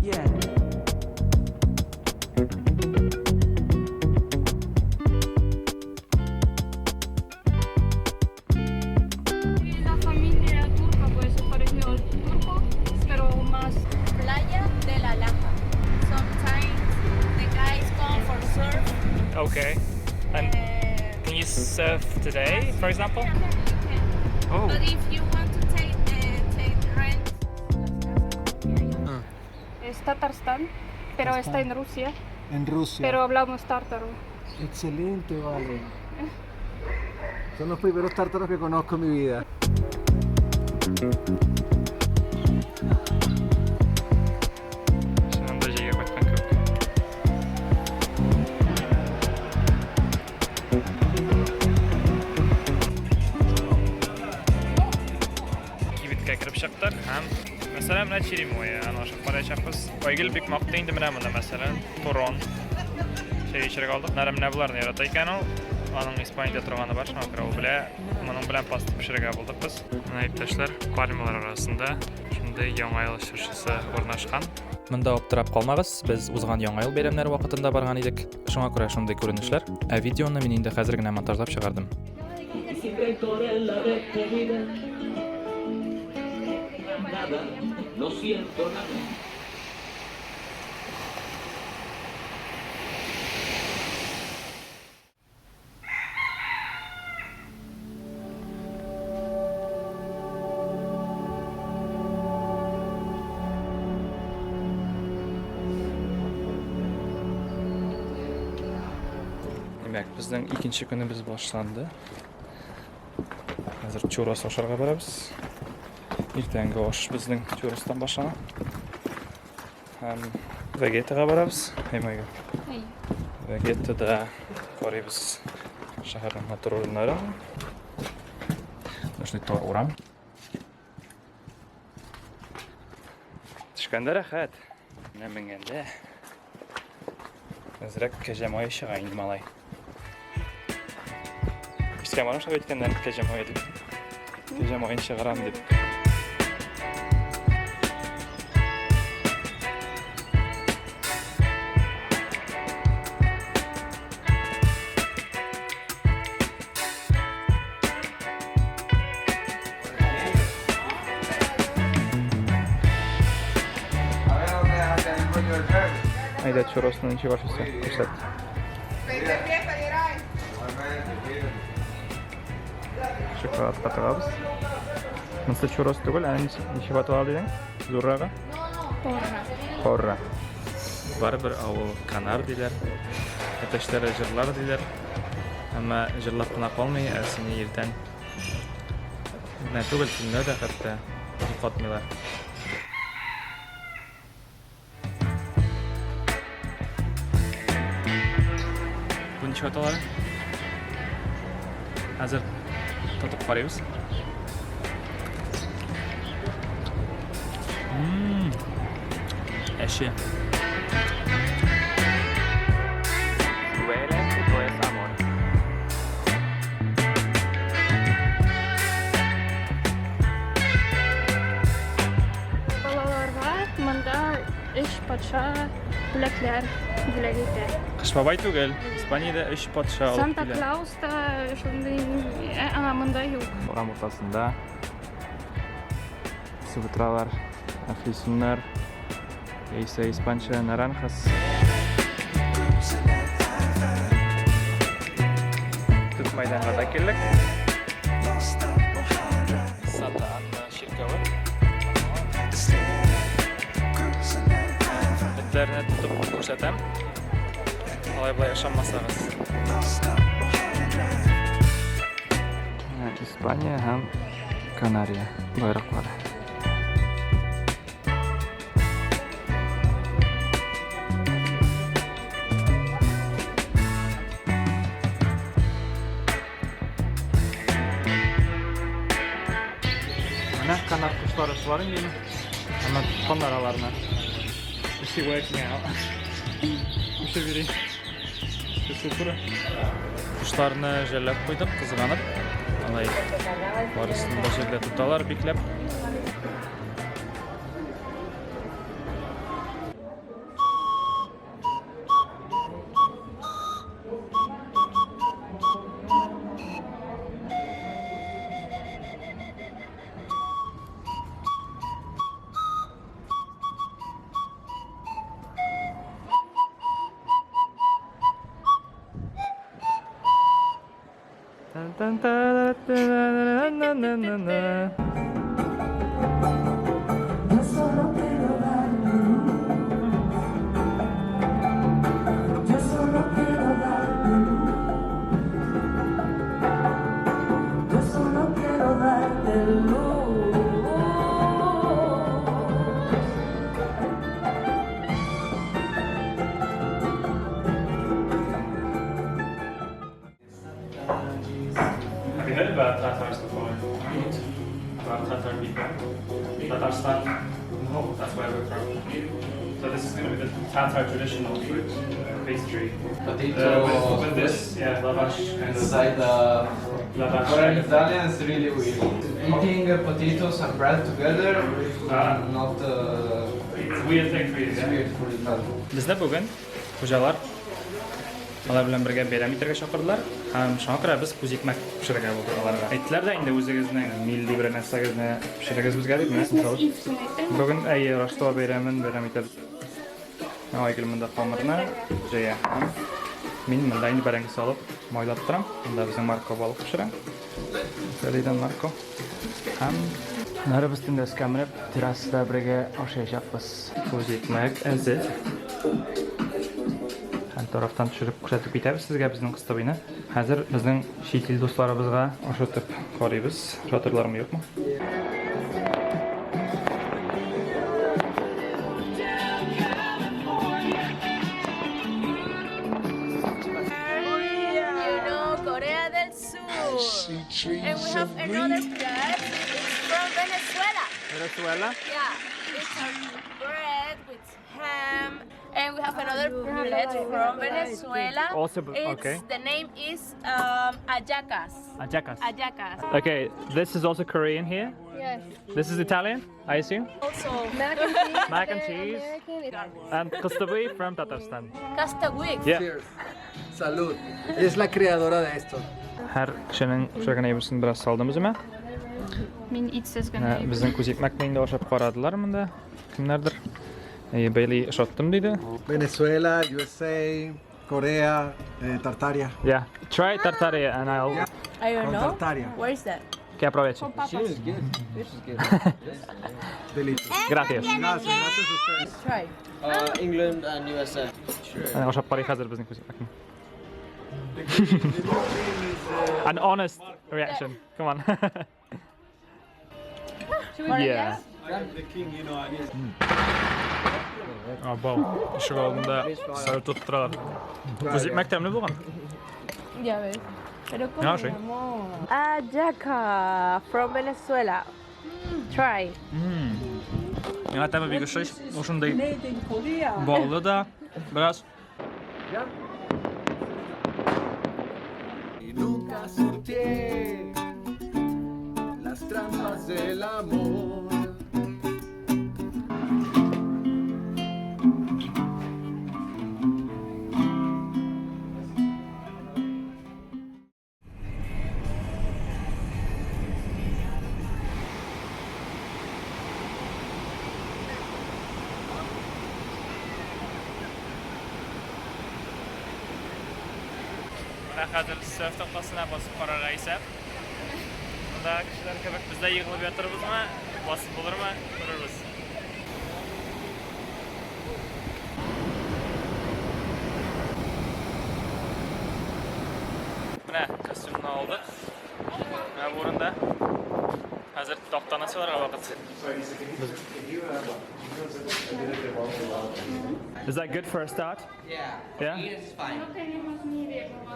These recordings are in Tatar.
La familia turca, pues es parecido al turco, pero más Playa de la Laja. Sometimes the guys come for surf. Okay. And can you surf today, for example? You can. Oh. But if you want to take rent, Es Tatarstán, pero está en Rusia, En Rusia. pero hablamos tártaro. Excelente, vale. Son los primeros tártaros que conozco en mi vida. Чыннан да җәйгә кайткан кебек. Кибеткә кереп чыктык һәм мәсәлән менә черемоя, аны ашап караячакбыз. Айгөл бик мактый инде менә монда мәсәлән турон. Чәй эчәргә алдык. Нәре менә боларны ярата икән ул. Аның Испаниядә торганы бар, шуңа күрә ул белә. Моның белән паста пешерергә булдык без. Менә иптәшләр, пальмалар арасында шундый яңа ел чыршысы урнашкан. Монда аптырап калмагыз, без узган Яңа ел бәйрәмнәре вакытында барган идек. Шуңа күрә шундый күренешләр. Ә видеоны мин инде хәзер генә монтажлап чыгардым. Димәк, безнең икенче көнебез башланды. Хәзер чурос ашарга барабыз. Иртәнге аш безнең чуростан башлана. Һәм Вегетага барабыз. Әй, Вегетада карыйбыз шәһәрнең матур урыннарын. Шундый тар урам. Төшкәндә рәхәт. Менә менгәндә әзрәк кәҗә мае чыга инде, малай. Искә барам шулай әйткәннәр кәҗә мае дип. Кәҗә маен чыгарам дип. Әйдә, чуросны ничек ашыйсың? Күрсәт. Шоколадка тыгабыз. Монысы чурос түгел, ә ничек атала дидең? Зуррагы? Порра. Порра. Барыбер авыл Канар диләр. Әтәчләре җырлар диләр. Әмма җырлап кына калмый, ә сине иртән генә түгел, төнлә дә хәтта йоклатмыйлар. Бу ничек атала? Хәзер татып карыйбыз. Әче. Балаларга монда өч патша бүләкләр бүләк итә. Кыш бабай түгел, Испаниядә өч патша алып Санта килә. Клаус та шундый, ә, монда юк. Урам уртасында үсеп утыралар әфлисуннар, яисә испанча наранхас. Төп майданга да килдек. Санта Анна чиркәве. Этләрне тотып күрсәтәм. Алай болай ышанмасагыз. Испания һәм Канария байраклары. Менә канар кошлары шулар инде. Әмма тотканнар аларны. Эше куя Үсеп йөри. Шушы Кошларны жәлләп куйдык, кызганып. Алай барысын да җирдә тоталар бикләп. Yo solo quiero darte luz. Yo solo quiero darte luz. Yo solo quiero darte luz. Have you heard about Tatars before? About Tatar people? Tatarstan? No. That's where we're from. So this is going to be the Tatar traditional food, pastry. Potato With this, yeah, lavash kind of. inside the Lavash. For an Italian, it's really weird. Eating potatoes and bread together, Ah. not It's a weird thing for you, it's yeah? weird for Italian. Безне бүген хуҗалар алар белән бергә бәйрәм итәргә чакырдылар һәм шуңа күрә без күз икмәк пешерергә булдык аларга. Әйттеләр дә инде үзегезнең милли бер нәрсәгезне пешерегез безгә дип. Менә Christmas Eve шуны. Бүген әйе Раштуа бәйрәмен бәйрәм итәбез. Айгөл монда камырны җәя. Һәм мин монда инде бәрәңге салып майлап торам. Монда безнең Марко балык пешерә. Италиядән Марко. Һәм аннары без төнлә өскә менеп террасада бергә ашаячакбыз. Күз икмәк әзер. Һәм тарафтан төшереп күрсәтеп китәбез сезгә безнең кыстыбыйны. Хәзер безнең чит ил дусларыбызга ашатып карыйбыз. Ошатырлармы, юкмы? You know, Corea del Sur. And we have another bread. It's from Venezuela. Venezuela. Yeah, it's a bread with ham. And we have another bread from Venezuela. Also, It's, okay. The name is ayacas. Ayacas. Ayacas. Okay, this is also Korean here. Yes. This is Italian, I assume. Also, Mac and cheese. Mac and cheese. American. And kыстыбый from Tatarstan. Castawik. Yeah. Cheers. Salud. Ella es la creadora de esto. Һәр кешенең пешергән әйберсен бераз салдым үземә. Мин итсез генә. Менә безнең күз икмәкне инде ашап карадылар монда. Кемнәрдер. Әйе, Бейли ошаттым диде. Venezuela, USA, Corea, Tartaria. Yeah. Try tartaria and I'll I don't From know. Tartaria. Where is that? Que aproveche. Con papas. Delicious. Gracias. Gracias, gracias a ustedes. Try. England and USA. Әнә ашап карый хәзер безнең күз икмәкне. An honest reaction. Come on. Yeah. Абау, ишек алдында салют тотып торалар. Күз икмәк тәмле булган. Ya ves. Pero No, sí. Ayaca from Venezuela. Try. Миңа тәме бик ошый. Ошондый баллы да, бераз Y nunca sorteé las trampas del amor. Менә хәзер серф тактасына басып карарга исәп. Монда кешеләр кебек без дә егылып ятырбызмы, басып булырмы, күрербез. Менә костюмны алдык. Менә бу урында. Хәзер тактаны сайларга вакыт. Is that good for a start? Yeah. Yeah? It's fine. No tenemos ni idea cómo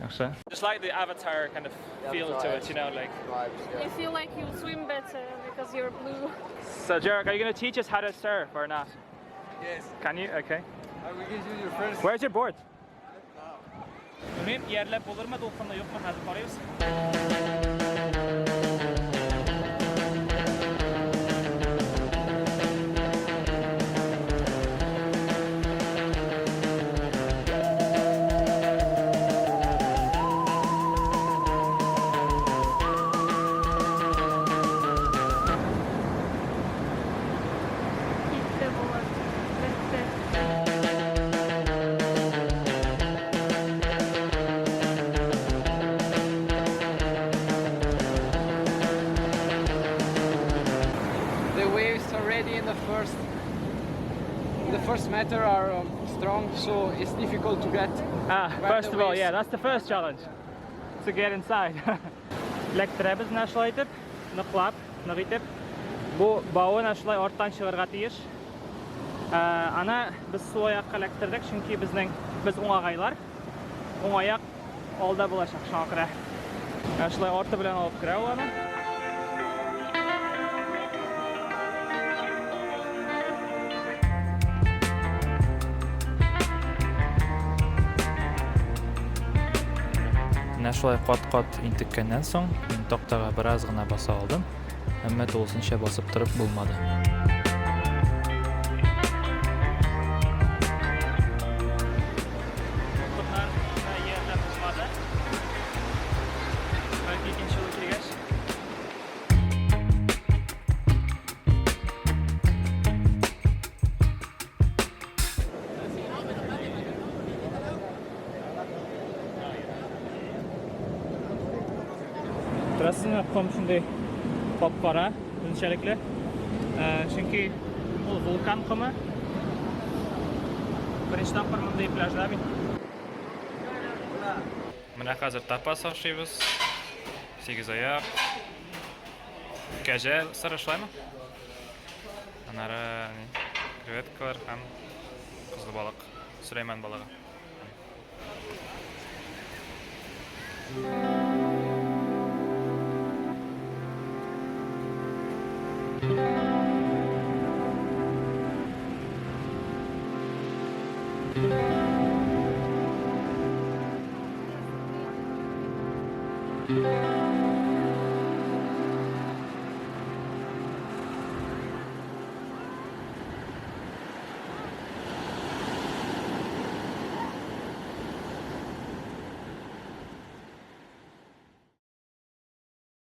Yaxshi. Just like the avatar kind of feel to it, like. You feel like you swim better because you're blue. So, Jarek, are you going to teach us how to surf or not? Yes. Can you? Okay. I will give you your first. Where's your board? Белмим, иярләп булырмы, дулкында юкмы, хәзер карыйбыз. Китте булыр. Бетте. waves already in the first meter are strong, so it's difficult to get. Where First the of all, waves- yeah, that's the first challenge. To get inside. Эләктерәбез менә шулай итеп, ныклап, нык итеп. Бу бавы менә шулай арттан чыгарга тиеш. Аны без сул аякка эләктердек, чөнки без уңагайлар. Уң аяк алда булачак, шуңа күрә. Менә шулай арты белән алып керә ул аны. Менә шулай кат-кат интеккәннән соң, мин тактага бераз гына баса алдым, әмма тулысынча басып торып булмады. Дулкыннар иярдә булмады. Бәлки икенче юлы килгәч. Күрәсезме, ком шундый кап-кара, үзенчәлекле. Чөнки ул вулкан комы. Беренче тапкыр мондый пляжда бит. Менә хәзер тапас ашыйбыз. Сигез аяк. Кәҗә сыры шулаймы? Аннары ни, креветкалар һәм кызыл балык, Сөләйман балыгы.